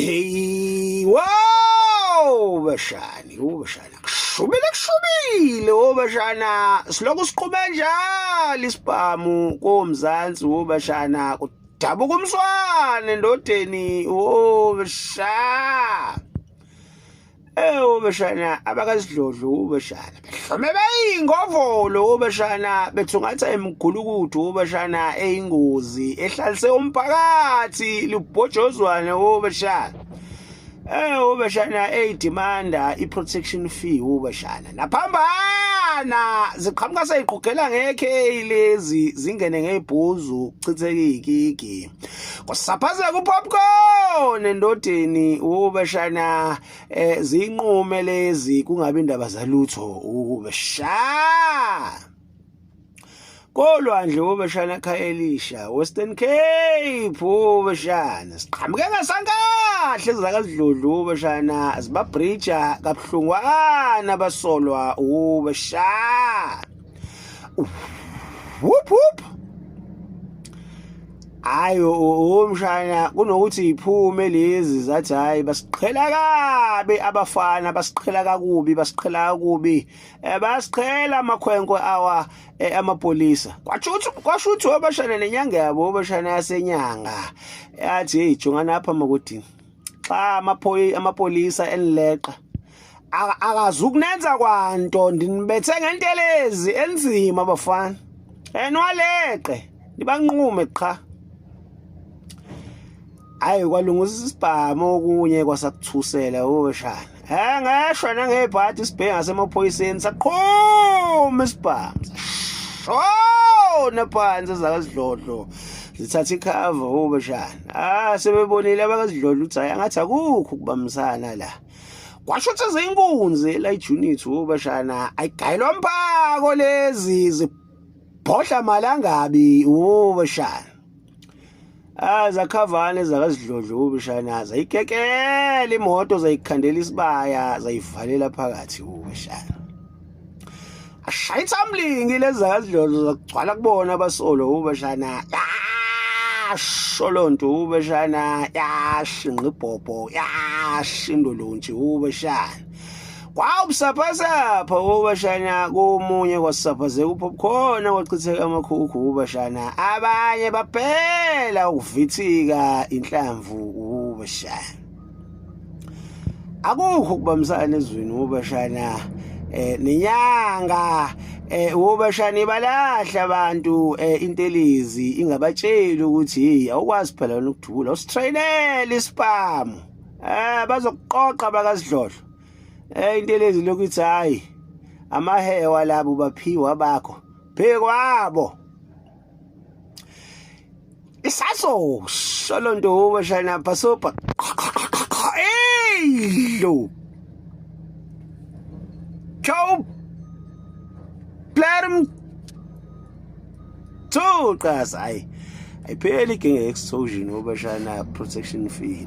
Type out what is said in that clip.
Hey, wow bashani, ubashana. Kushubile kushubile obashana. Silokhu siqhube njalo isibhamu koMzansi obashana. Kudabuka umswane ndodeni obashana. Eh obashana abakasidlodlo obashana behlome beyingovolo obashana bethungatha imigulukudu obashana eyingozi ehlalise umphakathi lubhojozwane obashana Eh obashana eyidemanda i-protection fee obashana naphambana ziqhamuka seyiqhugela ngekhe lezi zingene ngebhuzu kuchitheke ikiki Kusaphazeka upopcorn endodeni ubashana eh, zinqume lezi kungabi indaba zalutho ubasha. Kolwandle ubashana Khayelitsha Western Cape ubashana siqhamuke ngasankahle ezakazidludlu ubashana zibabridge kabuhlungwana basolwa ubasha. Whoop whoop. Hayi umshana kunokuthi iphume lezi zathi hayi basiqhela kabi abafana basiqhela kakubi basiqhela kakubi eh, basiqhela amakhwenkwe awa eh, amapolisa kwasho ukuthi wabashana nenyanga yabo wabashana yasenyanga yathi hey jongana apha makodini xa amaphoyi amapolisa enileqa akazukunenza kwanto ndinibethe ngentelezi enzima bafana enwaleqe nibanqume qha hayi kwalungisa isibhamu okunye kwasakuthusela oshana eh ngeshwa nangebhadi isibheke ngasemaphoyiseni saqhuma isibhamu shona phansi ezakazidlodlo zithatha ikhava obashana ah sebebonile abakazidlodlo ukuthi hayi angathi akukho ukubambisana la Kwasho ukuthi zinkunzi la ijunit ubashana ayigayelwa mphako lezi zibhodla malangabi ubashana. Ah zakhavana ezakazidlodlo ubashana zayikekela imoto zayikhandela isibaya zayivalela phakathi ubashana. Ashaya ithamlingi lezi zakazidlodlo zagcwala kubona abasolo ubashana. Yasho lonto ubashana yashinqa ibhobho yashindolontshi ubashana. Kwawubusaphasapha ubashana komunye kwasaphazeka upopcorn kwachitheka amakhukhu ubashana abanye baphela ukuvithika inhlamvu ubashana. Akukho ukubambisana ezweni ubashana eh nenyanga eh ubashana ibalahla abantu eh intelezi ingabatsheli ukuthi hey awukwazi phela wena ukudubula usitrainele isiphamu eh bazokuqoqa bakasidlodlo eh intelezi lokhu ithi hayi amahewa labo baphiwa bakho phekwabo Isaso sholonto ubashana bhasobha. Hey lo. Ciao. Plerm. Tukas ay. Ayipheli igenge extortion ubashana protection fee.